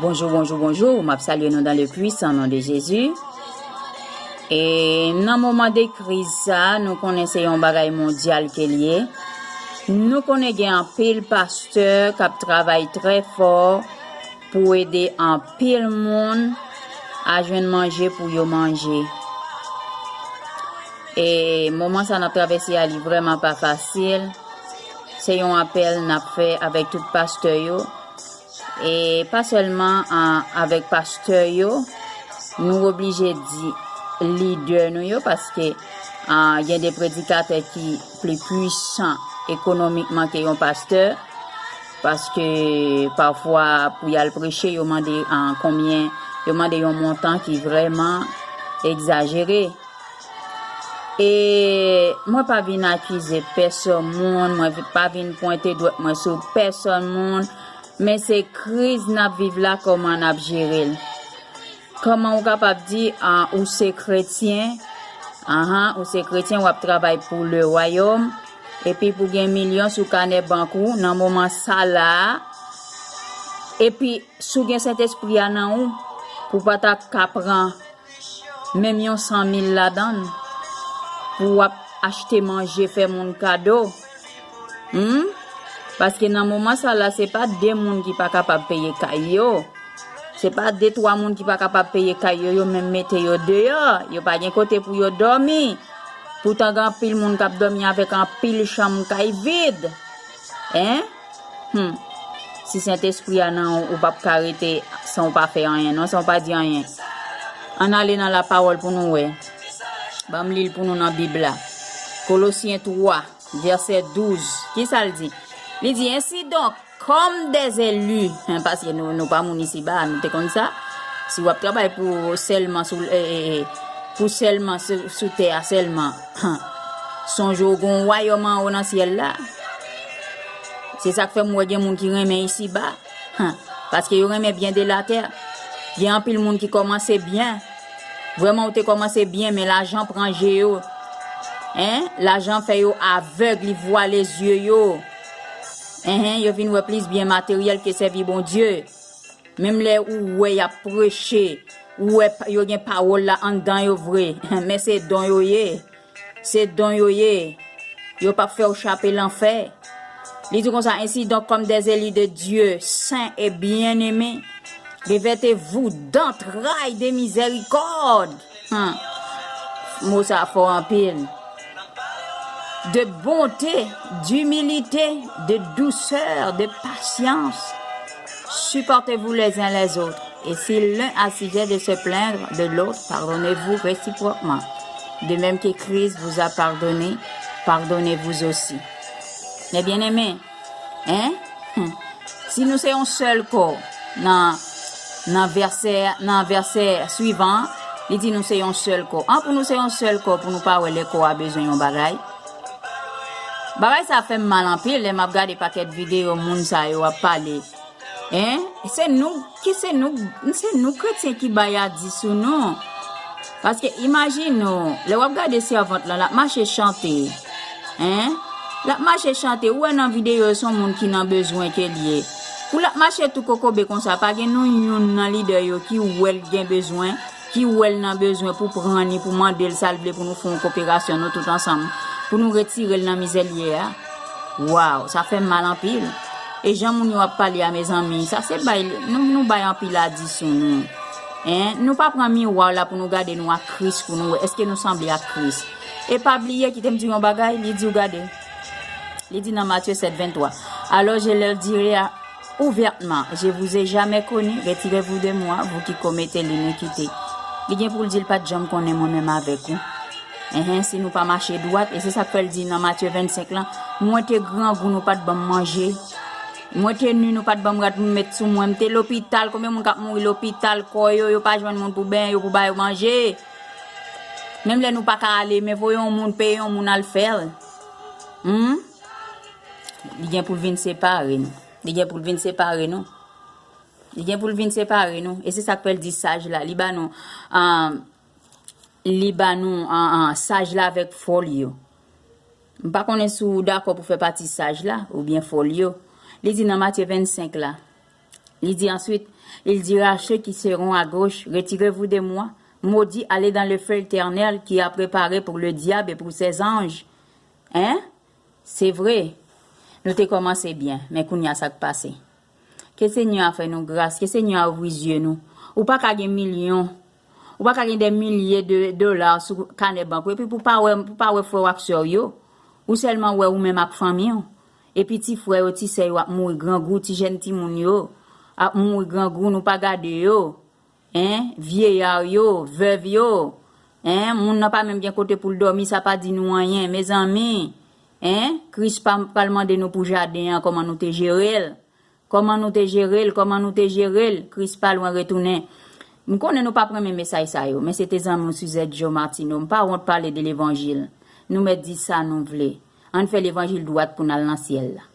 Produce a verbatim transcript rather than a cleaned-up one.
Bonjou, bonjou, bonjou. M ap salye nou dans le puissant nom de Jésus. E nan moman de kriz sa, nou konnen se yon bagay mondyal ke l ye. Nou konnen gen anpil pastè k ap travay trè fò pou ede anpil moun a jwenn manje pou yo manje. E moman sa n ap travèse a, li vrèman pa fasil. Se yon apèl n ap fè avèk tout pastè yo. E pa sèlman, a, avèk pastè yo, nou oblije di lidè nou yo, paske, a, gen de predikatè ki pli pwisan ekonomikman ke yon pastè, paske pafwa pou y al preche, yo mande, a, konbyen, yo mande yon montan ki vrèman egzajere. E mwen pa vin akize pèsonn moun, mwen pa vin pwente dwèt mwen sou pèsonn moun, men se kriz n ap viv la, kòman n ap jere l. Kòman ou kapab di, a, ou se kretyen, anhan, ou se kretyen, w ap travay pou le wayòm, epi pou gen milyon sou kanè bank ou nan moman sa la a, epi si w gen Sentespri a nan ou, pou w pa ta ka pran menm yon san mil ladan l, pou w ap achte manje, fè moun kado. Hmm? Paske nan moman sa la, se pa de moun ki pa kapab peye kay yo. Se pa de twa moun ki pa kapab peye kay yo, yo menm mete yo deyò. Yo pa gen kote pou yo dòmi. Poutan gen anpil moun k ap dòmi avèk anpil chanm kay vid. Hein? Hmm. Si Sentespri a nan ou, ou p ap ka rete san ou pa fè anyen, non, san ou pa di anyen. Ann ale nan lapawòl pou nou wè. Ban m li l pou nou nan Bib la. Kolosyen twa, vèsè douz. Kisa l di? Li di, ensidonk, kòm dèzeli, hein, paske nou, nou pa moun isiba, nou te konn sa. Si w ap travay pou sèlman sou, e, e, e, pou sèlman sou, sou tè a sèlman, sonje w gen yon wayòm anwo nan syèl la. Se sa k fè m wè gen moun ki renmen isiba. Paske yo renmen byen de latè. Gen anpil moun ki kòmanse byen. Vrèman, ou te kòmanse byen, men lajan pran je yo. Hein? Lajan fè yo avèg, li vwale zye yo. Enhen, yo vin wè plis byen materyèl ke sèvi Bondye. Menm lè ou wè y ap preche, ou wè pa, yo gen pawòl la anndan yo vre, men se don yo ye. Se don yo ye. Yo p ap fè w chape lanfè. Li di konsa, ainsi donc, comme des élus de Dieu, saints et bien-aimés, revêtez-vous d'entrailles de miséricorde. Hmm. Mo sa fò anpil. De bonté, d'humilité, de douceur, de patience. Supportez-vous les uns les autres. Et si l'un a sujet de se plaindre de l'autre, pardonnez-vous réciproquement. De même que Christ vous a pardonné, pardonnez-vous aussi. Mes bien-aimés, hein? Hmm. Si nou se yon sèl kò, nan, nan vèsè, nan vèsè swivan an, li di nou se yon sèl kò. An, pou nou se yon sèl kò, pou nou pa wè lè kò a bezwen yon bagay. Bagay sa fè m mal anpil lè m ap gade pakèt videyo moun sa yo ap pale. Hein? Se nou, ki se nou, se nou kretyen ki bay a di sou nou. Paske imajine w, lè w ap gade sèvant lan, l ap mache chante. Hein? L ap mache chante. Ou wè nan videyo, se yon moun ki nan bezwen ke l ye. Pou l ap mache tou kokobe konsa, pa gen nou youn nan lidè yo ki wè l gen bezwen, ki wè l nan bezwen pou pran li, pou mande l sa l vle pou nou fè yon koperasyon, nou tout ansanm, pou nou retire l nan mizè l ye a. Waw, sa fè m mal anpil. E jan moun yo ap pale a, mezanmi, sa se bay, nou, nou bay anpil a di sou nou. Hein? Nou pa pran miwa la pou nou gade nou ak Kris, pou nou wè èske nou sanble ak Kris. E pa bliye, kite m di yon bagay, li di w gade. Li di nan Matye sèt venntwa, alors je leur dirai à ouvertement, je vous ai jamais connu, retirez-vous de moi, vous qui commettez l'iniquité. Li gen pou l di l pa t janm konnen mwen menm avèk ou. Enhen, si nou pa mache dwat, e se sa k fè l di nan Matye vennsenk lan, mwen te grangou, nou pa t ban m manje. Mwen te ni, nou pa t ban m rad pou m met sou mwen. M te lopital, konbyen moun k ap mouri lopital, kò yo, yo pa jwenn moun pou benyen yo, pou ba yo manje. Menm lè nou pa ka ale, men voye yon moun, peye yon moun al fè l. Hmm? Li gen pou l vin separe nou. Li gen pou l vin separe nou. Li gen pou l vin separe nou. E se sa k fè l di saj la. Li ba nou, ah, li ba nou, ah, ah, saj la avèk fò l yo. M pa konnen si w dakò pou fè pati saj la oubyen fò l yo. Li di nan Matye vennsenk la. Li di answit, Il dira à ceux qui seront à gauche, retirez-vous de moi, maudits, allez dans le feu éternel qui a préparé pour le diable et pour ses anges. Hein? Se vre, nou te kòmanse byen, men kounye a sa k pase. Ke Senyè a fè nou gras, ke Senyè a ouvri zye nou. Ou pa ka gen milyon, ou pa ka gen de milye de dola sou kanè bank ou, epi pou pa wè, pou pa wè frè w ak sè w yo. Ou sèlman wè ou menm ak fanmi w. Epi ti frè yo, ti sè yo ap mouri grangou, ti jèn timoun yo ap mouri grangou, nou pa gade yo. Hein? Vyeya yo, vèv yo. Hein? Moun nan pa menm gen kote pou l dòmi, sa pa di nou anyen. Mezanmi, hein? Kris pa, pral mande nou pou jaden an, kòman nou te jere l. Kòman nou te jere l, kòman nou te jere l. Kris pa lwen retounen. M konnen nou p ap renmen mesaj sa yo, men se te zanmi w Suzette Joe Martineau. M pa wont pale de levanjil. Nou mèt di sa nou vle. Ann fè levanjil dwat pou n al nan syèl la.